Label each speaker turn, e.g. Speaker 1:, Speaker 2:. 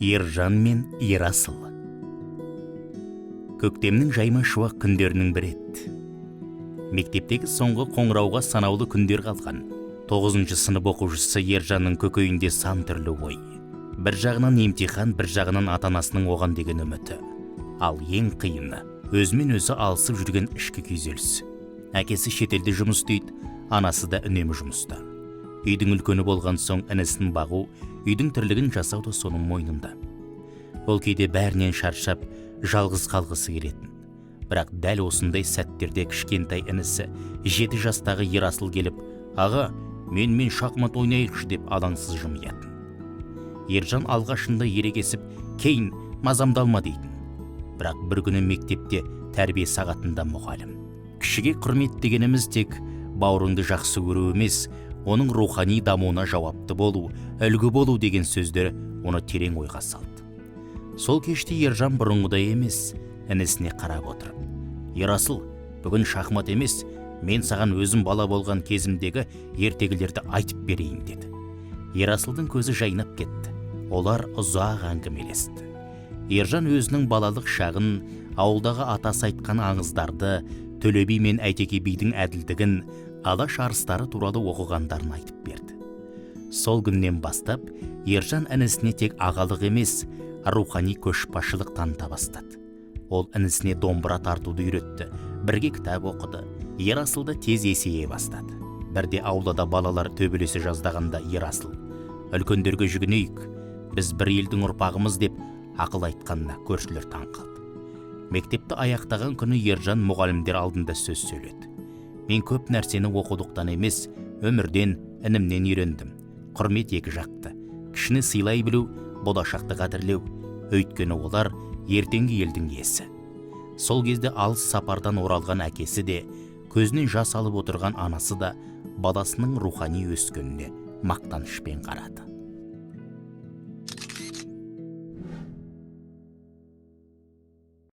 Speaker 1: Ержан мен Ерасыл. Көктемнің жайма шуақ күндерінің бірі еді. Мектептегі соңғы қоңырауға санаулы күндер қалған. 9 сынып оқушысы Ержанның көкейінде сан түрлі ой. Бір жағынан емтихан, бір жағынан ата-анасының оған деген үміті. Ал ең қиыны өзімен өзі алысып жүрген ішкі күйзеліс. Әкесі шетелде жұмыс істейді, анасы да үнемі жұмыста. Үйдің үлкені болған соң інісін бағу, үйдің тірлігін жасау да соның мойнында. Ол кейде бәрінен шаршап, жалғыз қалғысы келетін. Бірақ дәл осындай сәттерде кішкентай інісі 7 жастағы Ерасыл келіп, «Аға, менімен шахмат ойнайықшы» деп алаңсыз жымиятын. Ержан алғашында ерегесіп, «Кейін, мазамды алма» дейтін. Бірақ бір күні мектепте тәрбие сағатында мұғалім: «Кішіге құрмет дегеніміз тек бауырыңды жақсы көру емес, оның рухани дамуына жауапты болу, үлгі болу» деген сөздері оны терең ойға салды. Сол кеште Ержан бұрынғыдай емес, інісіне қарап отырып, «Ерасыл, бүгін шахмат емес, мен саған өзім бала болған кезімдегі ертегілерді айтып берейін» деді. Ерасылдың көзі жайнап кетті. Олар ұзақ әңгімелесті. Ержан өзінің балалық шағын, ауылдағы атасы айтқан аңыздарды, Төле би мен Әйтеке бидің әділдігін, Алаш арыстары туралы оқығандарын айтып берді. Сол күннен бастап Ержан інісіне тек ағалық емес, рухани көшбасшылық таныта бастады. Ол інісіне домбыра тартуды үйретті, бірге кітап оқыды. Ерасыл да тез есейе бастады. Бірде аулада балалар төбелесе жаздағанда Ерасыл: «Үлкендерге жүгінейік, біз бір елдің ұрпағымыз» деп ақыл айтқанына көршілер таң қалды. Мектепті аяқтаған күні Ержан мұғалімдер алдында сөз сөйледі. «Мен көп нәрсені оқулықтан емес, өмірден, інімнен үйрендім. Құрмет екі жақты. Кішіні сыйлай білу, болашақты қадірлеу. Өйткені олар ертеңгі елдің иесі». Сол кезде алыс сапардан оралған әкесі де, көзінен жас алып отырған анасы да баласының рухани өскеніне мақтанышпен қарады.